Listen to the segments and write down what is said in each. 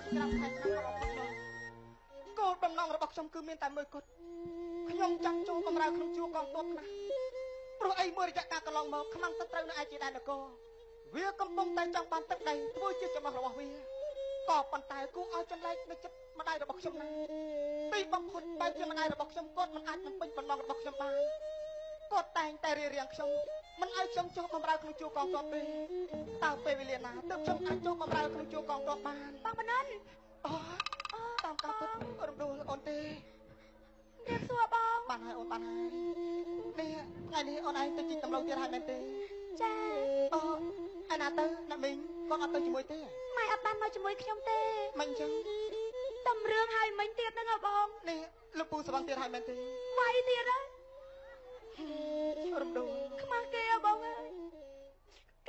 ជាច្រើនខែឆ្នាំកន្លងផុតមកគោលបំណងរបស់ខ្ញុំគឺមានតែមួយគត់ខ្ញុំចង់ចូលបម្រើក្នុងជួរកងទ័ពណាស់ព្រោះអីមួយរយៈកាលកន្លងមកខ្មាំងសត្រូវនៅឯជាដែននគរវាកំពុងតែចង់បានទឹកដីធ្វើជាចំណោះរបស់វាក៏ប៉ុន្តែគួរឲ្យចម្លែកនៅចិត្តម្ដាយរបស់ខ្ញុំណាស់ទីបំផុតបែបជាម្ដាយរបស់ខ្ញុំគាត់មិនអាចបំពេញបំណងរបស់ខ្ញុំបានគាត់តែងតែរារាំងខ្ញុំមិនឲ្យខ្ញុំចុះបម្រើក្នុងជួរកងទ័ពទេតើពេលវេលាណាទើបខ្ញុំអាចចូលបម្រើក្នុងជួរកងទ័ពបាន បងមនិន អូតាមការពិតរំដួលអូនទេ រៀបសួរបង បានហើយអូនបានហើយនេះថ្ងៃនេះអូនឯងទៅជីកដំឡូងទៀតហើយមែនទេ ចា អូឯណាទៅអ្នកមីងគាត់អត់ទៅជាមួយទេ ម៉ែអត់បានមកជាមួយខ្ញុំទេ មិនអញ្ចឹង តំរឿងហើយមិញទៀតហ្នឹងហ៎បង នេះលោកពូស្វឹងទៀតហើយមែនទេ វាយទៀតហើយ រំដួល ខ្មាស់គេហ៎បងអើយ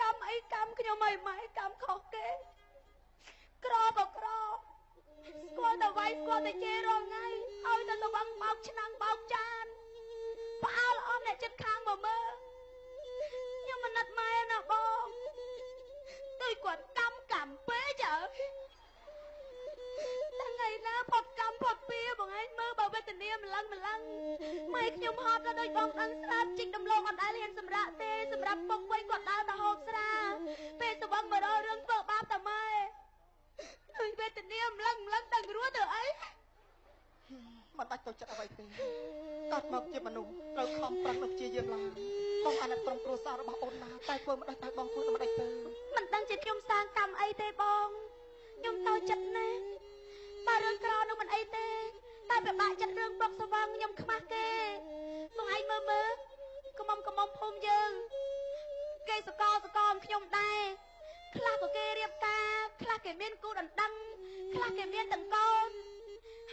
កម្មអីកម្មខ្ញុំឲ្យម៉ែកម្មខុសគេក្រក៏ក្រស្គាល់តែវាយស្គាល់តែជេររាល់ថ្ងៃឲ្យតែទៅវឹងបោកឆ្នាំងបោកចានផ្អើលអស់អ្នកចិត្តខាងមកមើលខ្ញុំមិនណាត់ម៉ែណាបងដូចគាត់កម្មកម្មពេកចាថ្ងៃណាផុតកម្មផុតពីបងឯងមើលបើវេទនាម្លឹងម្លឹងម៉ែខ្ញុំហត់ក៏ដូចបងដឹងស្រាប់ជីកដំឡូងអត់ដែលហ៊ានសម្រាកទេសម្រាប់ពុកវិញគាត់ដើរទៅហូបស្រាពេលស្វឹងមករករឿងធ្វើបាបតែម៉ែដូចវេទនាម្លឹងម្លឹងដឹងរស់ទៅអី មិនបាច់ទៅចិត្តអ្វីទេកើតមកជាមនុស្សត្រូវខំប្រឹងនិងព្យាយាមឡើងបងអាណិតក្រុមគ្រួសាររបស់អូនណាតែធ្វើមិនដេចតែបងធ្វើមិនដេចទៅ មិនដឹងជាខ្ញុំសាងកម្មអីទេបងខ្ញុំតូចចិត្តណាស់បើរឿងក្រនោះមិនអីទេតែពិបាកចិត្តរឿងពុកស្វឹងខ្ញុំខ្មាស់គេបងឯងមើលមើលកុំកុំភូមិយើងគេសកលសកលខ្ញុំដែរខ្លះក៏គេរៀបការខ្លះគេមានគូដណ្ដឹងខ្លះគេមានទាំងកូន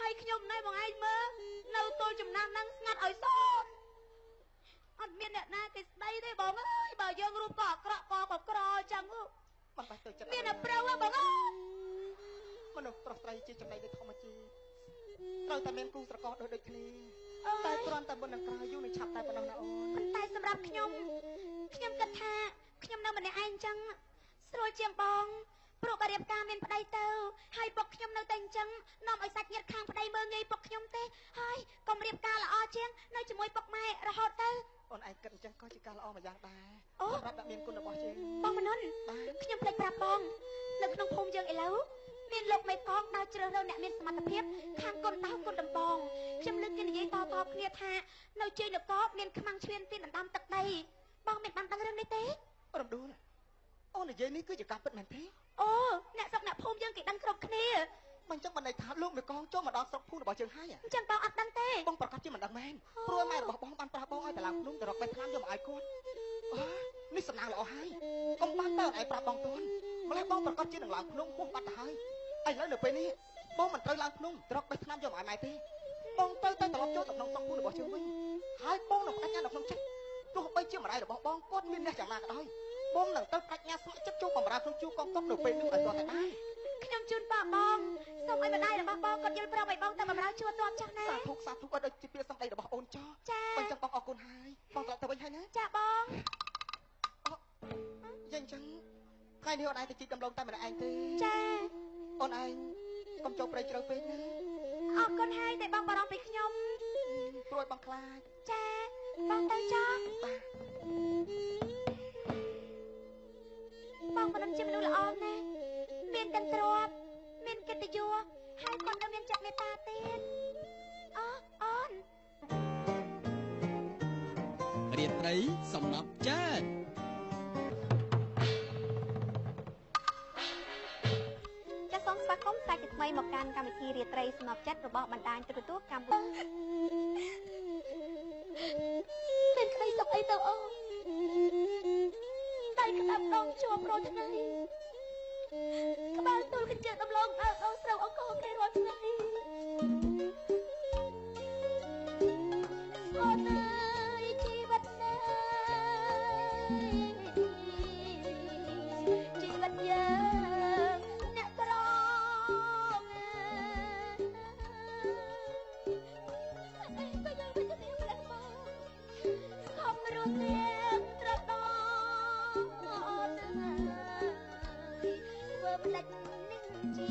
ហើយខ្ញុំនៅបងឯងមើលនៅទល់ចំណាស់នឹងស្ងាត់ឲ្យសូនអត់មានអ្នកណាគេស្ដីទេបងអើយបើយើងរូបក៏អាក្រក់ក៏ក៏ក្រអញ្ចឹង មិនបាច់ទៅចិត្ត មានតែប្រៅហ៎បងអើយ មនុស្សប្រុសស្រីជាចំណែកនៃធម្មជាតិត្រូវតែមានគូស្រករដូចដូចគ្នាតែគ្រាន់តែមុននឹងក្រោយយូរនឹងឆាប់តែប៉ុណ្ណោះណាអូន ប៉ុន្តែសម្រាប់ខ្ញុំខ្ញុំគិតថាខ្ញុំនៅម្នាក់ឯងអញ្ចឹងស្រួលជាងបងព្រោះបើរៀបការមានប្តីទៅហើយពុកខ្ញុំនៅតែអញ្ចឹងនាំឲ្យសាច់ញាតិខាងប្តីមើលងាយពុកខ្ញុំទេហើយកុំរៀបការល្អជាងនៅជាមួយពុកម៉ែរហូតទៅ អូនឯងគិតអញ្ចឹងក៏ជាការល្អមួយយ៉ាងដែរសម្រាប់អ្នកមានគុណរបស់យើង បងមនុនខ្ញុំភ្លេចប្រាប់បងនៅក្នុងភូមិយើងឥឡូវមានលោកមេកងដើរជ្រើសរើសអ្នកមានសមត្ថភាពខាងគុណដៅគុណដំបងខ្ញុំលើកគេនិយាយតតគ្នាថានៅជ័យនគរមានខ្មាំងឈ្វានទីដណ្ដើមទឹកដីបងមានបានដឹងរឿងនេះទេ រំដួលអូននិយាយនេះគឺជាការពិតមែនទេ អូអ្នកស្រុកអ្នកភូមិយើងគេដឹងគ្រប់គ្នា មិនចឹងមិនន័យថាលោកមេកងចូលមកដល់ស្រុកភូមិរបស់យើងហើយ អញ្ចឹងបងអត់ដឹងទេ បងប្រកាសជាមិនដឹងមែនព្រោះម៉ែរបស់បងបានប្រាប់បងឲ្យទៅឡើងភ្នំទៅរកបេះថ្នាំយកមកឲ្យគាត់អូនេះសំណាងល្អហើយកុំបានតើឯងប្រាប់បងតន់ម្លេះបងប្រកាសជានឹងឡើងភ្នំហួសបាត់ទៅហើយឥឡូវនៅពេលនេះបងមិនត្រូវឡើងភ្នំទៅរកបេះថ្នាំយកមកឲ្យម៉ែទេបងត្រូវតែត្រឡប់ចូលទៅក្នុងស្រុកភូមិរបស់យើងវិញហើយបងនឹងបដិញ្ញានៅក្នុងចិត្តទោះបីជាម្ដាយរបស់បងគាត់មានអ្នកយ៉ាងណាក៏ដោយបងនឹងទៅប្រាជ្ញាស្ម័គ្រចិត្តចូលបម្រើក្នុងជួរកងទ័ពនៅពេលនេះឲ្យទាល់តែបាន ខ្ញុំជូនប៉បងសូមឲ្យម្ដាយរបស់បងគាត់យល់ព្រមឲ្យបងទៅបម្រើជួរទ័ពចាស់ណា សាធុសាធុឲ្យដូចជាពាក្យសម្ដីរបស់អូនចោះ ចា បងចឹងបងអរគុណហើយបងត្រឡប់ទៅវិញហើយណា ចាបង អូយ៉ាងចឹងថ្ងៃនេះអូនឯងទៅជីកដំឡូងតែម្នាក់ឯងទេ ចា អូនឯងកុំចូលព្រៃជ្រៅពេកណា អរគុណហើយតែបងបារម្ភពីខ្ញុំ ព្រួយបងខ្លាច ចាបងទៅចោះ បាទ បងមិនជាមនុស្សល្អណាស់មានទាំងទ្រព្យមានកិត្តិយសហើយគាត់ក៏មានចិត្តមេត្តាទៀតអូអូន រាត្រីសំណប់ចិត្ត ចាសសូមស្វាគមន៍សាជាថ្មីមកកាន់កម្មវិធីរាត្រីសំណប់ចិត្តរបស់បណ្ដាញទូរទស្សន៍កម្ពុជា មានក្តីសុខអីទៅអូនដៃក្តាប់ដងជាប់រាល់ថ្ងៃក្បាលទូលកញ្ចក់ដំឡូងអើអូស្រូវអកគេរាល់ថ្ងៃអូនអើយជីវិតណាជីវិតយើងអ្នកក្រអីក៏យើងមិនមានម្ល៉េះមកខំរស់ទាំងត្រដអត់ធ្វើផ្លិចនឹងជី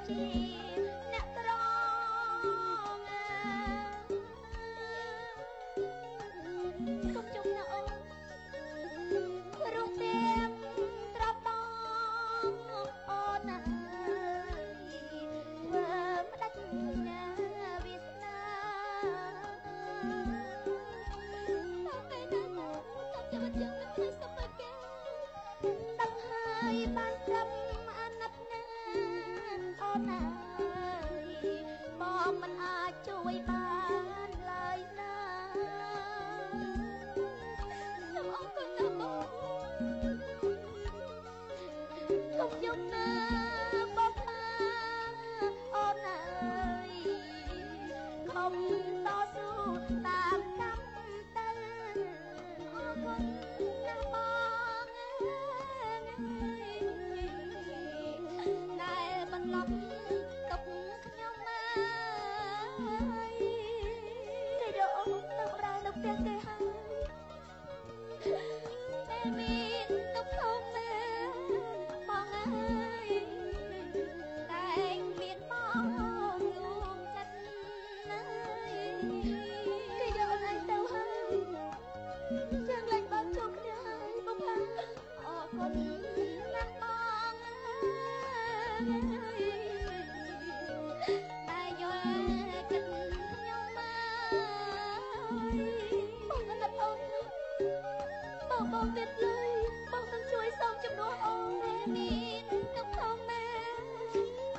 ជាអ្នកក្រ គុំជុំណាអូន រស់ទាំងត្រប់បងអូនអើយ ធ្វើផ្ដាច់ណាវាសនា តាមពេលណាតាមជីវិតយើងមិនត្រូវសុខដូចគេ ដឹងហើយបានត្រឹមអាណិតណាអូនអើយ បងមិនអាចជួយបានឡើយណា ខ្ញុំអរគុណណាស់បង កុំយំណាបង ផាអូនអើយ ខំតស៊ូតាមកម្មទៅ អរគុណណាស់បងអើយ ដែលបន្លប់ទុកខ្ញុំអើយ គេយកអូនទៅប្រើនៅផ្ទះគេហើយ ពេលមានទុកធំមើលបងអើយ តែងមានបងលួងចិត្តណាយ គេយកអូនឯងទៅហើយ យើងលែងបានជួបគ្នាហើយបងផា អរគុណណាស់បងអើយ តែយល់គិតខ្ញុំអើយ បងអាណិតអូនណាស់ បង បងមានលុយបងនឹងជួយសងជំនួសអូន មានទុកធំណា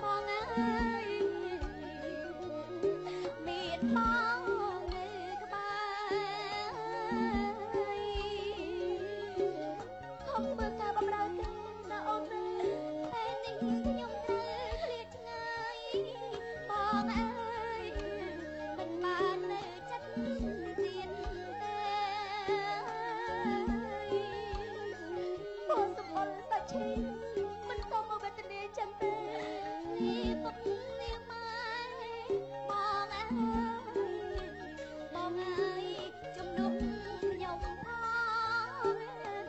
បងអើយ មានបងនៅក្បែរ ខំធ្វើការបម្រើគេណាអូនណា តែនេះខ្ញុំត្រូវឃ្លាតឆ្ងាយបងអើយ មិនបាននៅចិត្តទៀតទេ បងសម្បុរសាច់ឈីមិនសូមមកវេទនាចឹងទេ នេះពុកនាងម៉ែបងអើយ បងអើយជំនុំខ្ញុំផង បងអើយ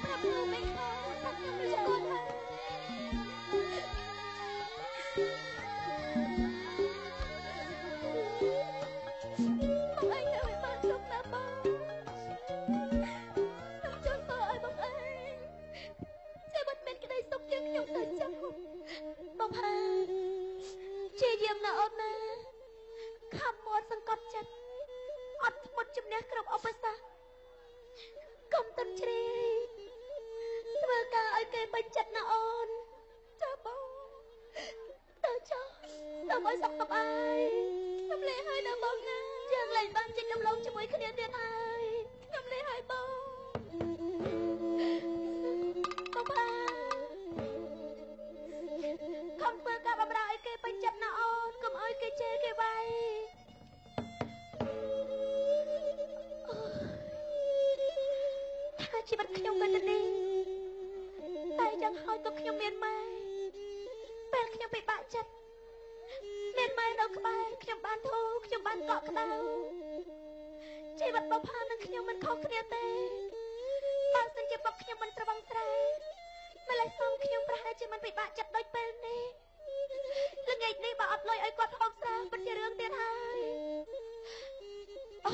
ប្រាប់លោកមេខថាខ្ញុំលឺកូនហើយ បងឯងនៅឲ្យបានសុខណាបង ខ្ញុំជូនពរឲ្យបងឯងជីវិតមានក្តីសុខជាងខ្ញុំទៅចុះ បងផាជាយាមណាអូនណា ខំមាត់សង្កត់ចិត្ត អត់ធ្មត់ជំនះគ្រប់ឧបសគ្គ កុំទន់ជ្រាយ ធ្វើការឲ្យគេពេញចិត្តណាអូន ចាបង ទៅចុះ សូមឲ្យសុខសប្បាយ ខ្ញុំលេហើយណាបងណា យើងលែងបានចេញដំឡូងជាមួយគ្នាទៀតហើយ ខ្ញុំលេហើយបង បងផាខំធ្វើការបម្រើឲ្យគេពេញចិត្តណាអូន កុំឲ្យគេជេរគេវាយ ថាជីវិតខ្ញុំវេទនា តែយ៉ាងហោចក៏ខ្ញុំមានម៉ែ ពេលខ្ញុំពិបាកចិត្តមានម៉ែនៅក្បែរ ខ្ញុំបានធូរ ខ្ញុំបានកក់ក្ដៅ ជីវិតបុផានិងខ្ញុំមិនខុសគ្នាទេ បើសិនជាពុកខ្ញុំមិនត្រវឹងស្រែម្លេះ សងខ្ញុំប្រហែលជាមិនពិបាកចិត្តដូចពេលនេះ ល្ងាចនេះបើអត់លុយឲ្យគាត់ហូបស្រាពិតជារឿងទៀតហើយ អូ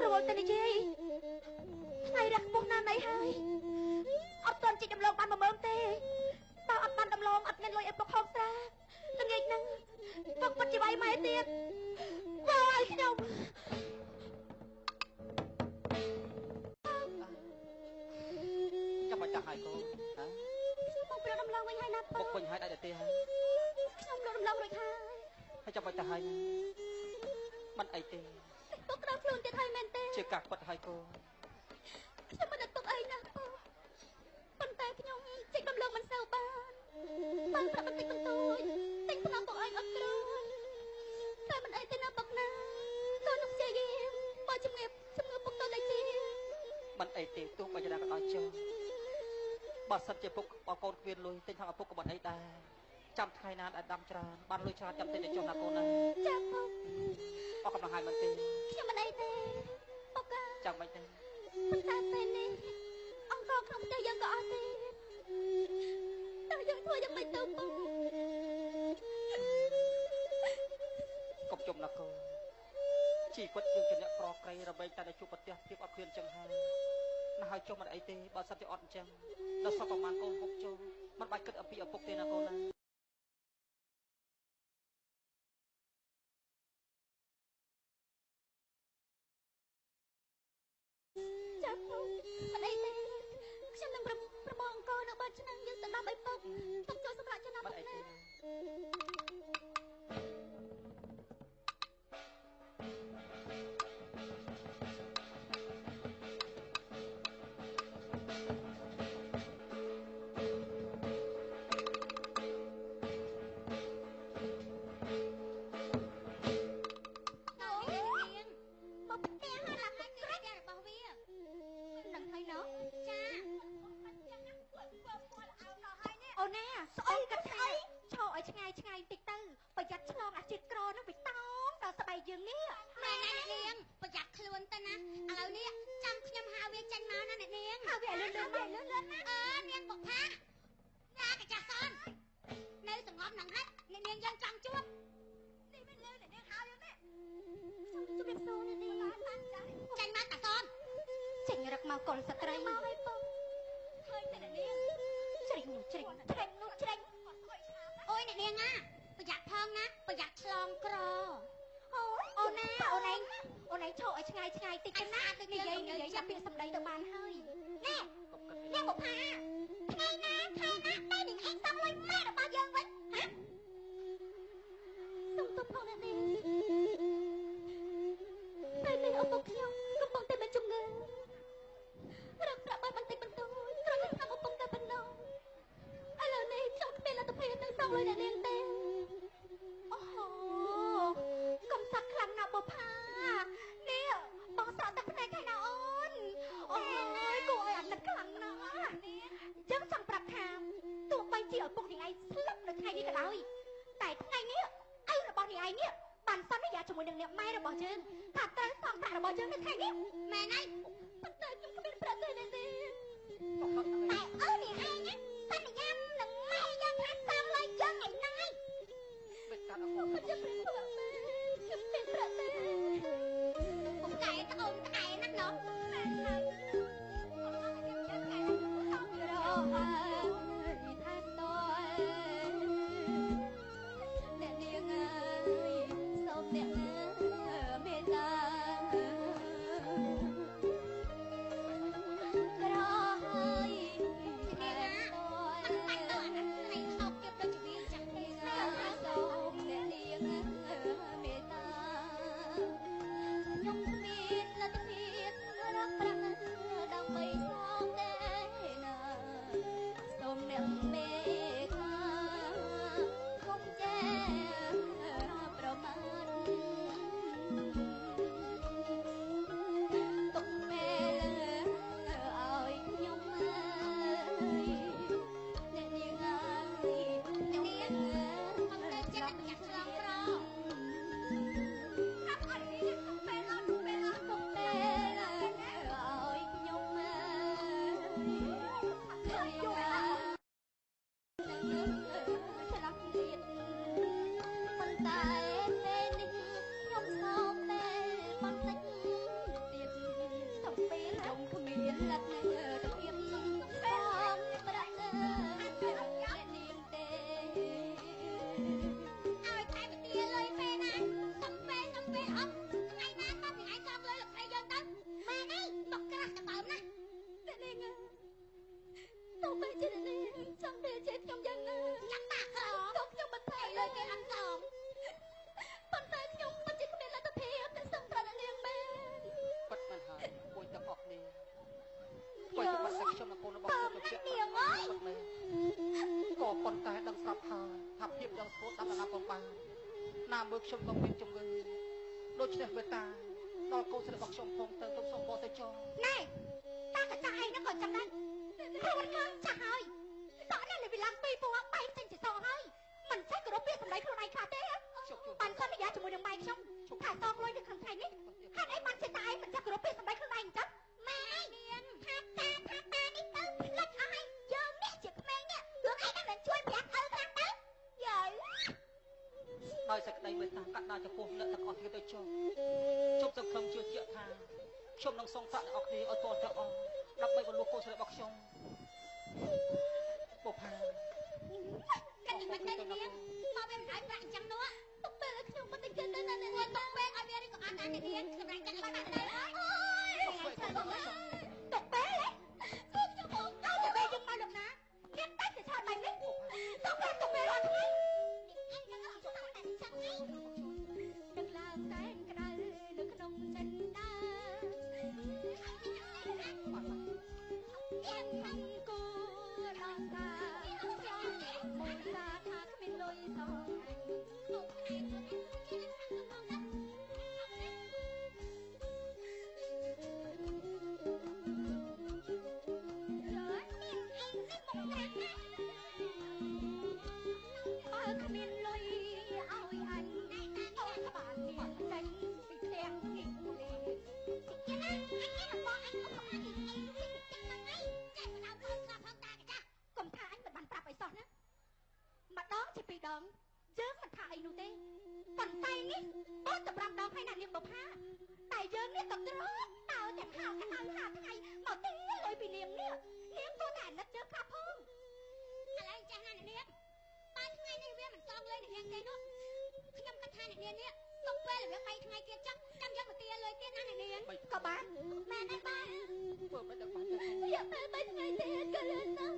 រវល់តែនិយាយ ថ្ងៃរះខ្ពស់ណាស់ណីហើយ អត់ទាន់ជីកដំឡូងបានមួយម៉ឺនទេ បើអត់បានដំឡូង អត់មានលុយឲ្យពុកហូបស្រា ល្ងាចហ្នឹងពុកពិតជាវាយម៉ែទៀត វាយខ្ញុំ ចាំបាច់ចាស់ហើយកូនហ៎ ខ្ញុំមកព្រាវដំឡូងវិញហើយណាពុក វិញហើយដាច់ទៅទេហើយ ខ្ញុំលក់ដំឡូងរួចហើយ ហើយចាំបាច់ទៅហើយណា មិនអីទេ ពុក ក្តៅខ្លួនទៀតហើយមែនទេ ជាការពិតហើយកូន ខ្ញុំមិនទុកអីណាពុក ប៉ុន្តែខ្ញុំចេញដំឡូងមិនសូវបាន បានប្រាក់បន្តិចបន្តួចទិញថ្នាំពុកឯងអត់គ្រាន់ តែមិនអីទេណាពុកណា កូននឹងព្យាយាមបើជំងឺពុកទៅលេខទៀត មិនអីទេ ទោះបីយ៉ាងណាក៏ដោយចុះ បើសិនជាពុកបើកូនគ្មានលុយទិញថងឪពុកក៏មិនអីដែរ ចាំថ្ងៃណាដែលដាំច្រើនបានលុយច្រើនចាំទិញទៅចុះណាកូនណា ចាពុក អស់កម្លាំងហើយមិនទេ ខ្ញុំមិនអីទេពុក ចាំមិនទេ ប៉ុន្តែពេលនេះអង្គក្នុងផ្ទះយើងក៏អស់ទេ ធ្វើយ៉ាងម៉េចទៅបង កុំជុំណាកូន ជីវិតយើងជាអ្នកក្រក្រី របែកតែជួបប្រទះភាពអត់ឃ្លានចឹងហើយណា ហើយចុះមិនអីទេ បើសិនជាអត់អញ្ចឹង ដល់សពប្រមាណកូនហូបចូល មិនបាច់គិតអំពីឪពុកទេណាកូនណា ចាបង មិនអីទេ ខ្ញុំនឹងប្រមងអង្គនៅបាត់ឆ្នាំងយើងទៅដាំឲ្យពុក ពុកចូលសម្រាប់ចំណាំពុកណា អូនណា ស្អីក៏ស្អី ឈរឲ្យឆ្ងាយឆ្ងាយបន្តិចទៅ ប្រយ័ត្នឆ្លងអាជាតិក្រនឹងវាតោងដល់ស្បែកយើងនេះ។ ម៉ែណាអ្នកនាង ប្រយ័ត្នខ្លួនទៅណា ឥឡូវនេះចាំខ្ញុំហៅវាចេញមកណាអ្នកនាង ហៅវាឲ្យលឿនលឿន លឿនលឿនណា។ អឺនាងបុផាណា កាចាស់សននៅសងំនឹងហើយ អ្នកនាងយើងចង់ជួបនេះ មិនលឺអ្នកនាងហៅយើងទេ។ ខ្ញុំជម្រាបសួរអ្នកនាង។ ចេញមកតាសន ចេញរឹកមកកុលស្ត្រីមកឲ្យពងឃើញតែអ្នកនាង ជ្រិញនោះជ្រិញ ជ្រិញនោះជ្រិញ។ អូយអ្នកនាងណា ប្រយ័ត្នផងណា ប្រយ័ត្នឆ្លងក្រ។ អូអូនណា អូនឯង អូនឯងឈរឲ្យឆ្ងាយឆ្ងាយតិចទៅណា និយាយនិយាយចាប់ពាក្យសម្ដីទៅបានហើយ។ ណែនាងបុផា ថ្ងៃណាខែណាដែលនាងឯងសងលុយម៉ែរបស់យើងវិញហ៎? សូមទោសផងអ្នកនាង ពេលនេះឪពុកខ្ញុំកំពុងតែមានជំងឺ រកប្រាក់បានបន្តិចបន្តួចគ្រាន់តែស្ដាប់ឪពុកតែប៉ុណ្ណោះ ឥឡូវនេះខ្ញុំគ្មានលទ្ធភាពនឹងសងលុយអ្នកនាងទេ។ អូហូ កំសត់ខ្លាំងណាស់បុផា នេះបងស្រក់ទឹកភ្នែកហើយណាអូន អូយគួរឲ្យអាណិតខ្លាំងណាស់។ អញ្ចឹងចង់ប្រាប់ថា ទោះបីជាឪពុកនាងឯងស្លាប់នៅថ្ងៃនេះក៏ដោយ តែថ្ងៃនេះឪរបស់នាងឯងនេះបានសន្យាជាមួយនឹងអ្នកម៉ែរបស់យើងថាត្រូវសងប្រាក់របស់យើងនៅថ្ងៃនេះ មែនហើយ ប៉ុន្តែខ្ញុំគ្មានប្រាក់ទេអ្នកនាង តែឪនាងឯងសន្យានឹងម៉ែយើងថាសងលុយយើងថ្ងៃហ្នឹងឯង បិទកាត់អត់ ខ្ញុំជាព្រះພໍ່មែន ខ្ញុំគ្មានប្រាក់ទេ ពុកកែត្អូនត្អែណាស់ណោះ មែនហើយ រហើយថែតអ្នកនាងអើយ សូមអ្នកមេត្តាក្រហើយ នាងណា មិនបាច់ទៅអាណិតស្រីខោគៀបដូចជាវាចឹងទេ សូមអ្នកនាងមេត្តា ខ្ញុំគ្មានលទ្ធភាពរកប្រាក់ដើម្បីសងទេណា សូមអ្នកមេត្តាកុំចេះប្រមាថ ទុកពេលឲ្យខ្ញុំអើយ អ្នកនាងអើយ អ្នកនាងកុំទៅចិត្តតែប្រយ័ត្នឆ្លងក្រ ប្រាប់អត់នេះ ទុកពេលអត់ ទុកពេលអត់ ទុកពេលឲ្យខ្ញុំអើយ អ្នកនាងអើយ ឆ្លាស់ទៀត ប៉ុន្តែពេលនេះខ្ញុំសូមពេលបន្តិចទៀត សុំពេល ខ្ញុំគ្មានលទ្ធភាពសងប្រាក់អ្នកនាងទេ ឲ្យតែពទាលុយពេលណា សុំពេល សុំពេលអត់ ថ្ងៃណាតបថ្ងៃសងលុយលោកស្រីយើងទៅ ម៉ែនេះមកក្រាស់តបើមណា អ្នកនាងអើយ ទោះបីជាអ្នកនាងចង់ទេជាខ្ញុំយ៉ាងណា ចាំបាក់ក្រ ក៏ខ្ញុំមិនថៃ លុយគេអត់សង ប៉ុន្តែខ្ញុំមិនជាគ្មានលទ្ធភាពទៅសងប្រាក់អ្នកនាងមែន ពិតមែនហើយ ពួយទាំងអស់គ្នា ពួយទៅបាត់តែខ្ញុំនិងកូនរបស់ខ្ញុំទៅជា នាងអើយ ពិតមែន ក៏ប៉ុន្តែដឹងស្រាប់ហើយថាភាពដឹងស្គាល់ដល់ណាផងបានណា មើលខ្ញុំក៏មានជំងឺ ដូច្នេះមេត្តាដល់កូនស្រីរបស់ខ្ញុំផងទៅ ទុំសូមបទៅចោ ណែតាកចាស់ឯងហ្នឹងក៏ចឹងដែរ ខ្លួនឃើញចាស់ហើយ សក់នេះវាឡើងពីរពណ៌បែកចេញជាសហើយ មិនចេះគោរពពាក្យសម្ដីខ្លួនឯងខ្លះទេ ជប់ជប់ បានសន្យាជាមួយនឹងម៉ែខ្ញុំថាសងលុយនៅក្នុងថ្ងៃនេះ ហេតុអីបានជាតាឯងមិនចេះគោរពពាក្យសម្ដីខ្លួនឯងអញ្ចឹង? ម៉ែឯងថាតាថាតានេះទៅផ្លិចអស់ហើយ យើងនេះជាក្មេងនេះ រឿងអីដែលមិនជួយប្រាប់ ក្តីមេត្តាកណ្ដាលចំពោះអ្នកទាំងអស់គ្នាទៅចុះជប់សង្ឃឹមជឿជាក់ថាខ្ញុំនឹងសងប្រាក់អ្នកអស់គ្នាឲ្យទាល់តែអស់ដើម្បីបន្លុះកូនស្រីរបស់ខ្ញុំបុផា កាត់មិនទៅនាងមកវាមិនឲ្យប្រាក់អញ្ចឹងនោះ ទុកពេលឲ្យខ្ញុំបន្តិចទៀតទៅណាអ្នកនាង ទុកពេលឲ្យវាឬក៏អត់ណាអ្នកនាងសម្រាប់ចិត្តឲ្យបាក់ទៅអូយ ទុកពេលគឺខ្ញុំមកឲ្យតែពេលយើងមកលោកណានាងតែจะឆាតបែបនេះទុកពេលទុកពេលរាល់ថ្ងៃ អញនឹងអត់តែចឹងឯង ទឹកឡើងសែនក្តៅនៅក្នុងចិនដាខ្ញុំខំគូដល់សាមុនសាថាគ្មានលុយសងអញ លោកឯងខ្លួនឯងគេនឹងខាងផងណា បើគ្មានលុយឲ្យអញអូនក្បាលនាងចេញពីផ្ទះនេះលេ គេណាអញគេនឹងបងអញអុកអញអីចឹងហ្នឹងឯងចេះមិនដល់ផងស្លាប់ផងតាកាចា កុំថាអញមិនបានប្រាប់អីសោះណាម្ដងជាពីរដងយើងមិនថាអីនោះទេប៉ុន្តែនេះបងទៅ5ដងហើយណានាងបុផាតែយើងនេះក៏ត្រកដើរទាំងហាលក្តៅហាថ្ងៃមកទីលុយពីនាងនេះនាងគួរតែអាណិតយើងខ្លះផង ឥឡូវចេះណាអ្នកនាងបើថ្ងៃនេះវាមិនសងលុយអ្នកនាងទេនោះខ្ញុំគិតថាអ្នកនាងនេះទុកពេលរយៈ3ថ្ងៃទៀតចុះចាំយកមកទាលុយទៀតណាអ្នកនាង ក៏បាន មែនទេបាន ធ្វើមិនដល់បានទេ រយៈពេល3ថ្ងៃទៀតក៏លឿនណាស់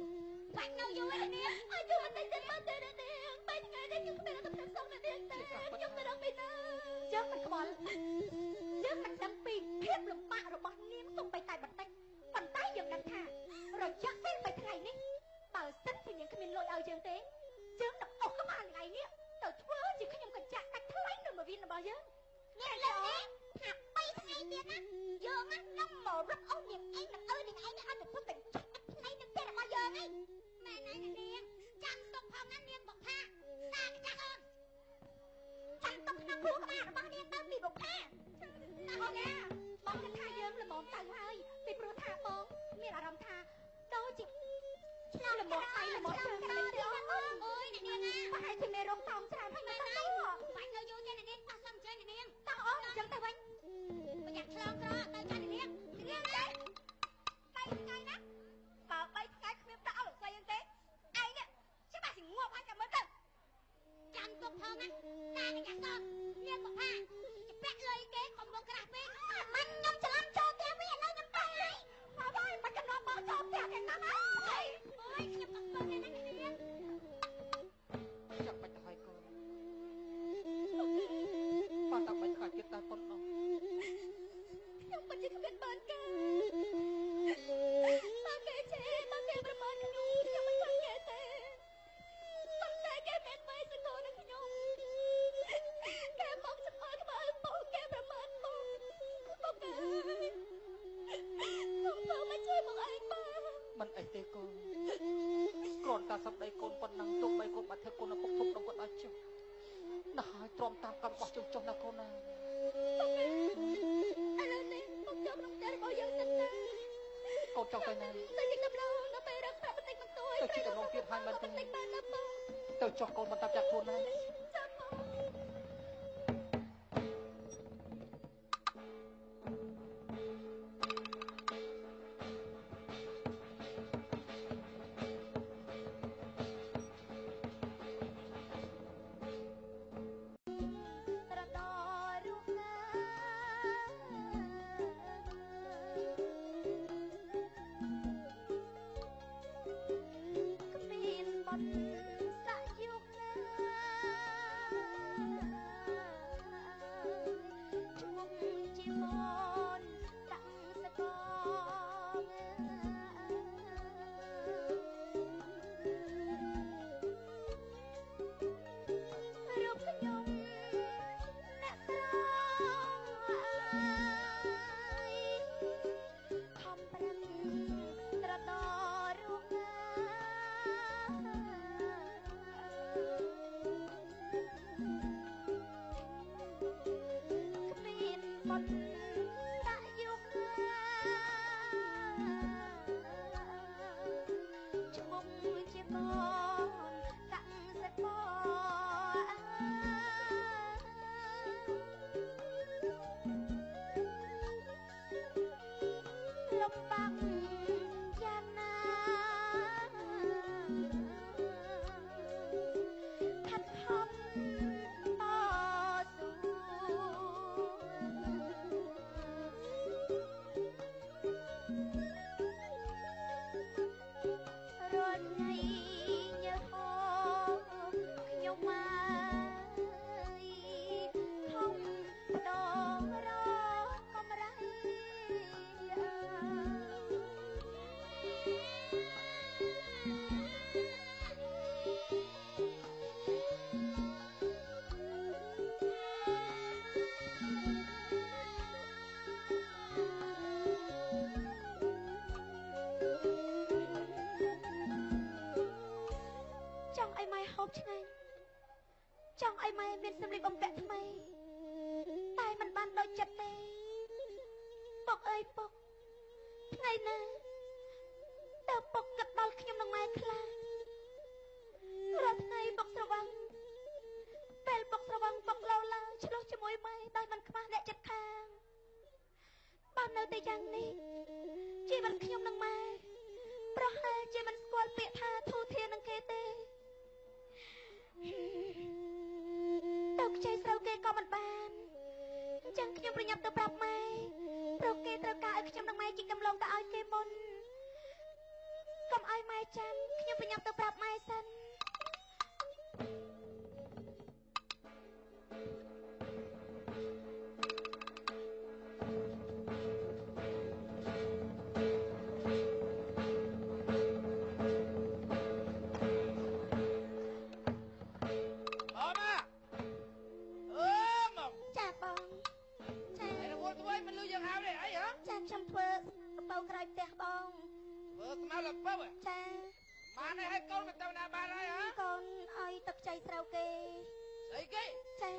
បាច់នៅយូរទេអ្នកនាង ឲ្យយូរបន្តិចទៀតមកទេអ្នកនាង3ថ្ងៃនេះខ្ញុំគ្មានលទ្ធភាពសងអ្នកនាងទេខ្ញុំទៅរកពីណា យើងមិនខ្វល់យើងមិនដឹងពីភាពលំបាករបស់នាងសូម្បីតែបន្តិចប៉ុន្តែយើងដឹងថារយៈពេល3ថ្ងៃនេះបើសិនជានាងគ្មានលុយឲ្យយើងទេយើងនឹងអស់ក្បាលថ្ងៃនេះទៅធ្វើជាខ្ញុំកញ្ចាក់កាច់ថ្លៃនៅមួយវិនរបស់យើង នាងលើនេះថា3ថ្ងៃទៀតណាយើងនឹងមករឹបអូសនាងឯងនឹងឪនាងឯងនេះឲ្យទៅធ្វើកញ្ចាក់កាច់ថ្លៃនឹងផ្ទះរបស់យើងឯងមែនហើយអ្នកនាងចាំទុកផងណានាងបុផាតាកាចាស់អូនចាំទុកក្នុងខួរក្បាលរបស់នាងទៅពីបុផា បងណាបងគិតថាយើងល្មមទៅហើយពីព្រោះថាបងមានអារម្មណ៍ថាដូចជាឆ្លងល្មមដៃល្មមជើងទៅទេអូន អូយអ្នកនាងណា ប្រហែលជាមេរោគតោងច្រើនហើយមិន មែន ទៅ ហើយបាច់នៅយូរទេអ្នកនាងអស់សុំអញ្ជើញអ្នកនាង តោះអូនអញ្ចឹងទៅវិញ ប្រយ័ត្នឆ្លងក្រទៅចាអ្នកនាងនាងណា 3ថ្ងៃណាបើ3ថ្ងៃគ្មានប្រាក់ឲ្យលោកស្រីយើងទេឯងនេះច្បាស់ជាងាប់ហើយចាំមើលទៅ ចាំទុកផងណាតាកញ្ញាសននាងបុផាជពាក់លុយគេកុំមកក្រាស់ពេក មិនខ្ញុំច្រឡំចូលផ្ទះវិញឥឡូវខ្ញុំទៅហើយ មកហើយមិនកំណត់បងចូលផ្ទះទាំងហ្នឹងហើយ អូយខ្ញុំអត់ពើទេណាអ្នកនាង ចាំបាច់ទៅហើយកូនបាទតែ3ថ្ងៃទៀតតែប៉ុណ្ណោះ ខ្ញុំពិតជាគ្មានបានការបើគេជេរបើគេប្រមាថខ្ញុំខ្ញុំមិនខឹងគេទេប៉ុន្តែគេមិនបីសង្កត់នឹងខ្ញុំគេមកចំអល់ក្បាលបងគេប្រមាថបងបងអើយសូមធ្វើមកជួយបងឯងបាន មិនអីទេកូនគ្រាន់តែសម្ដីកូនប៉ុណ្ណឹងទោះបីកូនបាត់ធ្វើកូនឪពុកធំដុំក៏ដោយចុះណាស់ហើយទ្រាំតាមកម្មរបស់ជើងចុះណាកូនណា ឥឡូវនេះបងចូលក្នុងផ្ទះរបស់យើងសិនទៅ កូនចង់ទៅណា ទៅជីកដំឡូងដល់ពេលរកប្រាក់បន្តិចបន្តួច ទៅជីកដំឡូងទៀតហើយមែនទេ បន្តិចបានណាបង ទៅចុះកូនបន្តចាប់ខ្លួនណា ចាំបង ត្រដរូបណាគ្មានបនសយុគណាឈ្មោះជាមនតាំងសកងរូបខ្ញុំអ្នកត្រង់អើយខំប្រឹងត្រដរូបណាគ្មានបនដាក់យុគណាឈ្មោះជាបងតាំងសកអើ បាក់យ៉ាងណាខិតខំតស៊ូរាល់ថ្ងៃញើសហូរខ្ញុំមកខំដងរកកំរៃចង់ឲ្យម៉ែហូបឆ្ងាញ់ចង់ឲ្យម៉ែមានសម្លៀកបំពាក់ថ្មីតែមិនបានដូចចិត្តទេពុកអើយពុកថ្ងៃណាតើពុកគិតដល់ខ្ញុំនឹងម៉ែខ្លះរាល់ថ្ងៃពុកស្រវឹងពេលពុកស្រវឹងពុកឡូឡាឆ្លោះជាមួយម៉ែដោយមិនខ្វះអ្នកចិត្តខាងបើនៅតែយ៉ាងនេះជីវិតខ្ញុំនឹងម៉ែប្រហែលជាមិនស្គាល់ពាក្យថាធូធានឹងគេទេទៅខ្ចីស្រូវគេក៏មិនបានអញ្ចឹងខ្ញុំប្រញាប់ទៅប្រាប់ម៉ែព្រោះគេត្រូវការឲ្យខ្ញុំនិងម៉ែជីកកំឡុងទៅឲ្យគេមុនកុំឲ្យម៉ែចាំខ្ញុំប្រញាប់ទៅប្រាប់ម៉ែសិន អមអឺមក ចាបងចា ឯរវល់ធ្វើអីមិនលឺយើងហៅទេអីហ៎ ចាខ្ញុំធ្វើកប៉ៅក្រោយផ្ទះបង ធ្វើស្មៅលពៅហ៎ ចា បានហើយឲ្យកូនទៅទៅណាបានហើយហ៎ កូនឲ្យទឹកខ្ចីស្រូវគេ ស្អីគេ ចា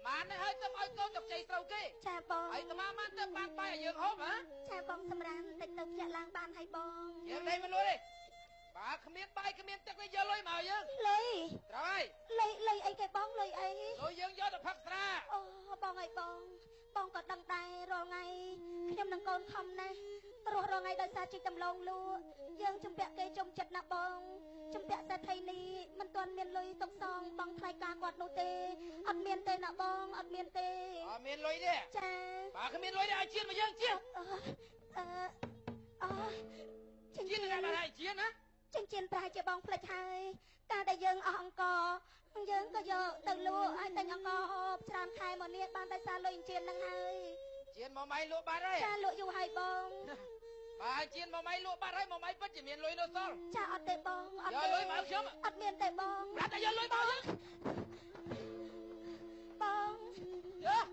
បានហើយទៅឲ្យកូនទៅខ្ចីស្រូវគេ ចាបង ហើយអាបានទៅបានបាយឲ្យយើងហូបហ៎ ចាបងសម្រានតិចទៅភ្ញាក់ឡើងបានហើយបង យើងដេកមិនលួចទេបើគ្មានបាយគ្មានទឹកទេយកលុយមកឲ្យយើង លុយ ត្រូវហើយ លុយលុយអីគេបងលុយអី លុយយើងយកទៅផឹកស្រា អូបងអើយបងបងក៏ដឹងដែររាល់ថ្ងៃខ្ញុំនឹងកូនខំណាស់ព្រោះរាល់ថ្ងៃដោយសារជីកដំឡូងលក់យើងជំពាក់គេជុំចិត្តណាស់បងជំពាក់សេដ្ឋីនេះមិនទាន់មានលុយទុកសងបងថ្លៃការគាត់នោះទេអត់មានទេណាបងអត់មានទេ អត់មានលុយទេ ចា បើគ្មានលុយទេឲ្យជៀនមកយើងជៀន អឺអឺអូចិញ្ ជៀនណាបានហើយជៀនណា ចិញ្ចៀនប្រហែលជាបងផ្លិចហើយការដែលយើងអស់អង្គយើងក៏យកទៅលក់ឲ្យទិញអង្គហូបច្រើនខែមកនេះបានតែសារលុយចិញ្ចៀនហ្នឹងហើយ ជៀនមកម៉ៃលក់បាត់ហើយ ចាលក់យូរហើយបង បើជៀនមកម៉ៃលក់បាត់ហើយមកម៉ៃពិតជាមានលុយនៅសល់ ចាអត់ទេបងអត់ យក ទេ លុយមកឲ្យខ្ញុំ អត់មានទេបង ប្រាប់តែយកលុយមកយើង បង យក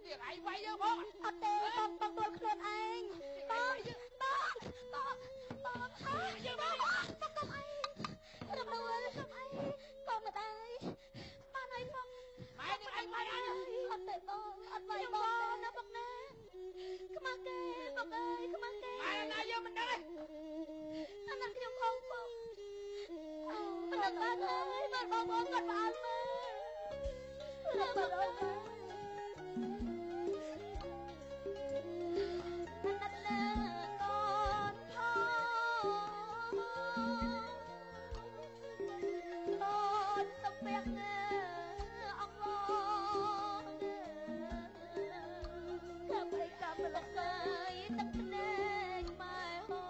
នេះឯងវាយយើងផង អត់ទេបងបងដួលខ្លួនឯងបងបងបងបងហើយបងបងកុំអីរំដួលកុំអីកុំម្ដាយបានហើយបង ម៉ែនេះឯងវាយអញ អត់ទេបងអត់វាយបងណាបងណាខ្មាស់គេបងអើយខ្មាស់គេ ម៉ែណាយើងមិនដឹងទេ អានខ្ញុំផងបងមិនដឹងបានហើយបានបងបងគាត់ផ្អើលមើលរំដួល អាណិតលើកូនផងកូនសំពាក់អង្វរកម្មអីកម្មលកាយទឹកភ្នែកម៉ែហូ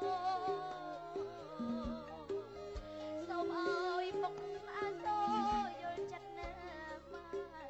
សូមឲ្យពុកអាសូរយល់ចិត្តណាម៉ែ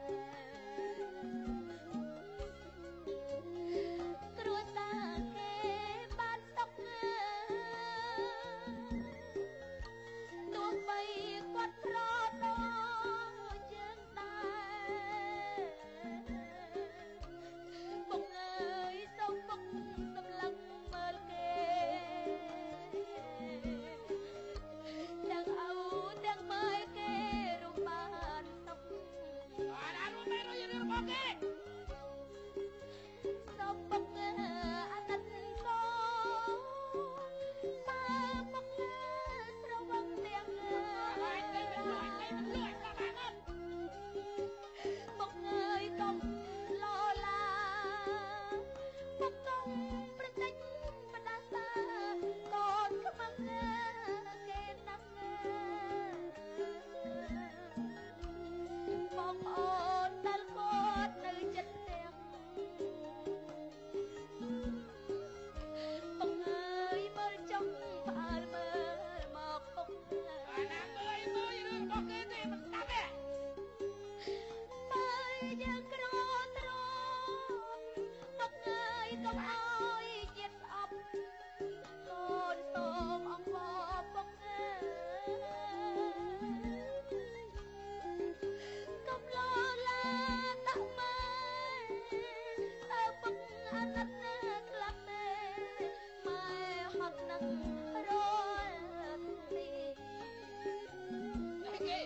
គេ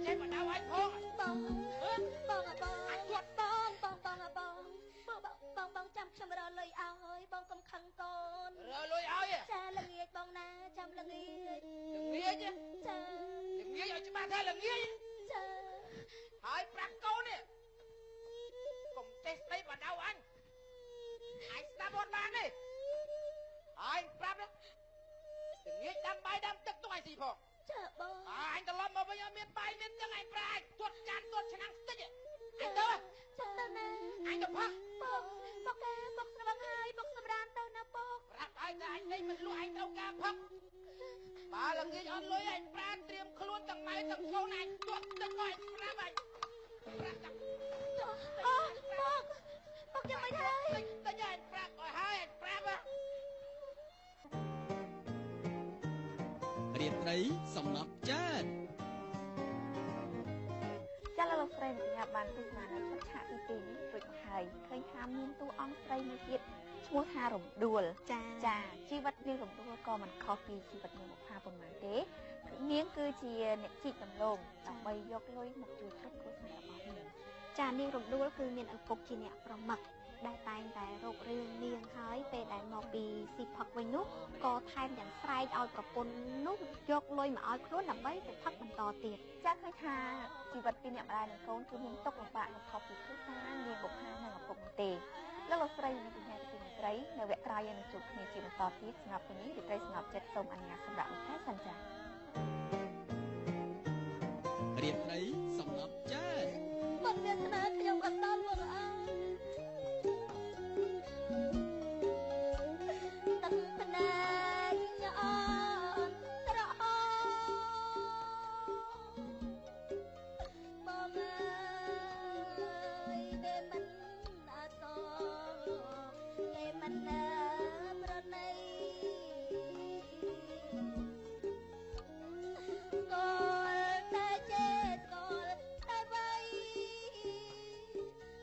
ចេះបដៅអញផង បងបងបង អញគាត់ បងបងបងបងបងបងចាំខ្ញុំរលុយឲ្យបងកុំខឹងកូន រលុយឲ្យ ចាល្ងាចបងណាចាំល្ងាច ល្ងាច ចា ល្ងាចឲ្យច្បាស់ថាល្ងាច ចា ហើយប្រាប់កូននេះកុំចេះស្ដីបដៅអញអញស្ដាប់អត់បានទេហើយប្រាប់ណាល្ងាចដាំបាយដាំទឹកទុកឲ្យស៊ីផង ចាបង អញត្រឡប់មកវិញអត់មានបាយមានទឹកអញប្រាអញទាត់ចានទាត់ឆ្នាំងស្តិចអញទៅ ចាទៅណា អញទៅផឹក បងបងកែបងស្វឹងហើយបងសម្រានទៅណាបង ប្រាប់ឲ្យតែអញនេះមិនលក់អញត្រូវការផឹកបើល្ងាចអត់លុយអញប្រានត្រៀមខ្លួនទាំងម៉ែទាំងកូនអញទាត់ទឹកឲ្យប្រាប់អញប្រាប់តា អូបងបងចាំមិនហើយ តិចអញប្រាប់ឲ្យហើយអញប្រាប់ រាត្រីសំណប់ចិត្ត ចាលោកស្រីមញ្ញាបានទស្សនានៅឈុតឆាកទី2នេះរួចមកហើយឃើញថាមានតួអង្គស្រីមួយទៀតឈ្មោះថារំដួលចាចាជីវិតនាងរំដួលក៏មិនខុសពីជីវិតនាងបុប្ផាប៉ុន្មានទេនាងគឺជាអ្នកជីកដំឡូងដើម្បីយកលុយមកជួយក្រុមគ្រួសាររបស់នាង ចានាងរំដួលគឺមានឪពុកជាអ្នកប្រមឹកដែលតែងតែរករឿងនាងហើយពេលដែលមកពីស៊ីផឹកវិញនោះក៏ថែមទាំងស្រែកឲ្យប្រពន្ធនោះយកលុយមកឲ្យខ្លួនដើម្បីទៅផឹកបន្តទៀត ចាឃើញថាជីវិតពីអ្នកម្ដាយនិងកូនគឺមានទុក្ខលំបាកមិនខុសពីគ្រួសារនាងបុប្ផានិងឪពុកនោះទេលោកលោកស្រីនិងកញ្ញាទីមេត្រីនៅវគ្គក្រោយយើងនឹងជួបគ្នាជាបន្តទៀតសម្រាប់ពេលនេះរាត្រីស្ងប់ចិត្តសូមអនុញ្ញាតសម្រាប់មួយខែសិនចា រាត្រីសំណប់ចិត្ត មិនមានស្នាខ្ញុំអត់ដល់បងអើយទឹកភ្នែកអនត្រអបងអើយគេមិនអសគេមិនប្រណីកលតែចេតកលតែវៃ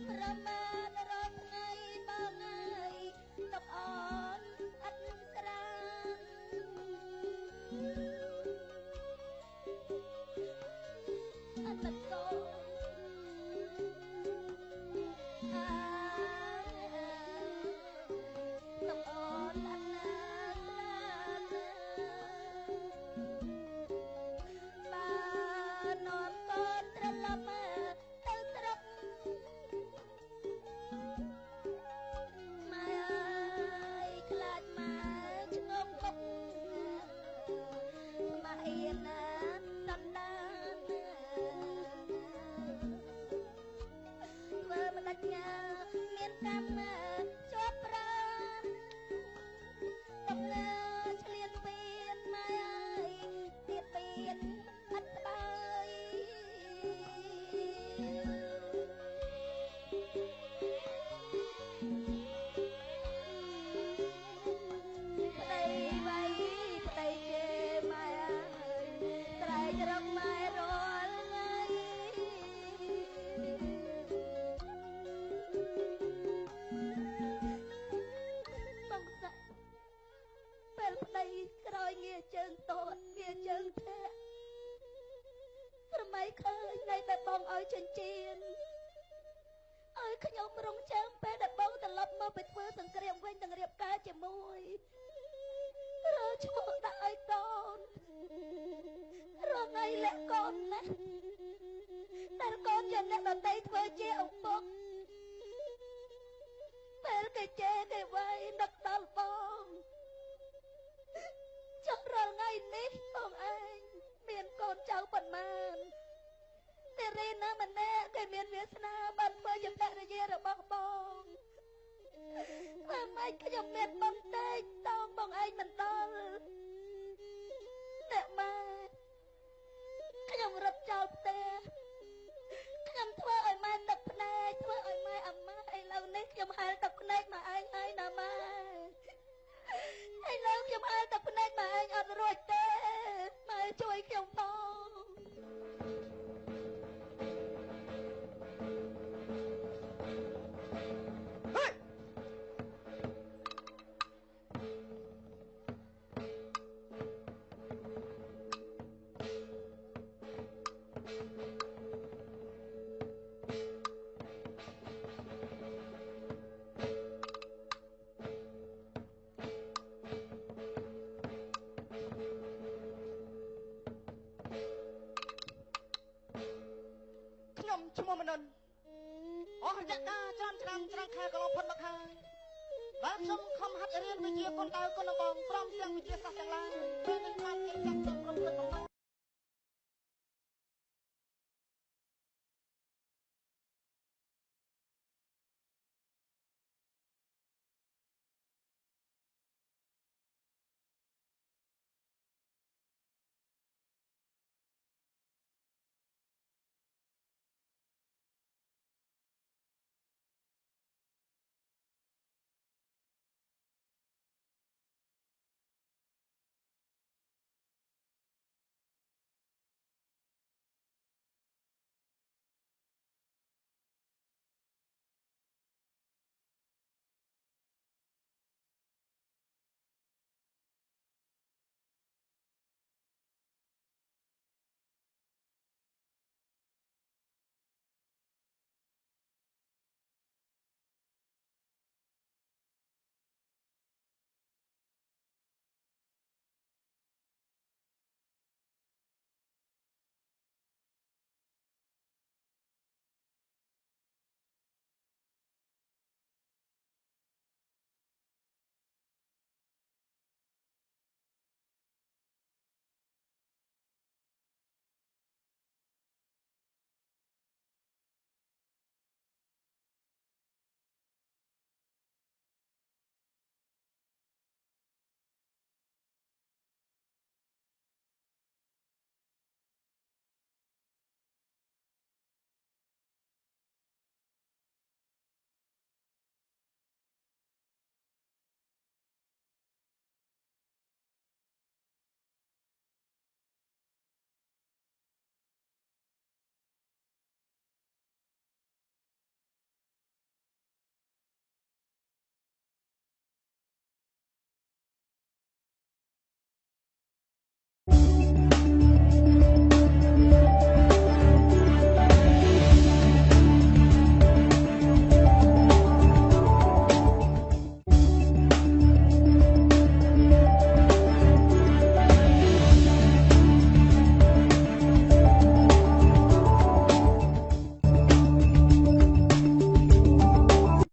ប្រមាទរាល់ថ្ងៃបងអើយទុកអូនឥតស្រានអត់មិនកូនអើទុកអូនឥតស្រានបើនាំកូនត្រឡប់មកទៅស្រុកម៉ែអើយខ្លាចម៉ែឆ្ងងមុខម៉ែអៀនណាសន្តានធ្វើមិនដាច់ញ៉ាមានកម្មជាប់ប្រានកំណើឆ្លៀនពៀនម៉ែអើយទៀតពៀនឥតស្បើយ ប្តីវៃប្តីជេរម៉ែអើយត្រែករកម៉ែរាល់ថ្ងៃបងសាក់ពេលប្តីក្រោយងាជើងតតងាជើងធាក់ស្រមៃឃើញនៃតែបងឲ្យចិញ្ចៀនឲ្យខ្ញុំរងចាំពេលដែលបងត្រឡប់មកពីធ្វើសង្គ្រាមវិញនឹងរៀបការជាមួយរើឈ្មោះដាក់ឲ្យកូនរងថ្ងៃលាក់កូនណាស់តែកូនជាអ្នកដតីធ្វើជាឪពុកពេលគេជេរគេវាយនឹកដល់បងចុះរាល់ថ្ងៃនេះបងឯងមានកូនចៅប៉ុន្មាននារីណាម្នាក់គេមានវាសនាបានធ្វើជាភរិយារបស់បងធ្វើម៉េចខ្ញុំមានបន្តិចតោងបងឯងមិនដល់អ្នកម៉ែខ្ញុំរត់ចោលផ្ទះខ្ញុំធ្វើឲ្យម៉ែទឹកភ្នែកធ្វើឲ្យម៉ែអាម៉ាឥឡូវនេះខ្ញុំហែលទឹកភ្នែកមកឯងហើយណាម៉ែឥឡូវខ្ញុំហែលទឹកភ្នែកមកឯងអត់រួចទេម៉ែជួយខ្ញុំផង ហ ស់រយៈកាលច្រើនឆ្នាំច្រើនខែកន្លងផុតមកហើយដែលខ្ញុំខំហាត់រៀនវិជ្ជាគុណដៅគុណដំបងព្រមទាំងវិជ្ជាសាស្ត្រទាំងឡាយពេល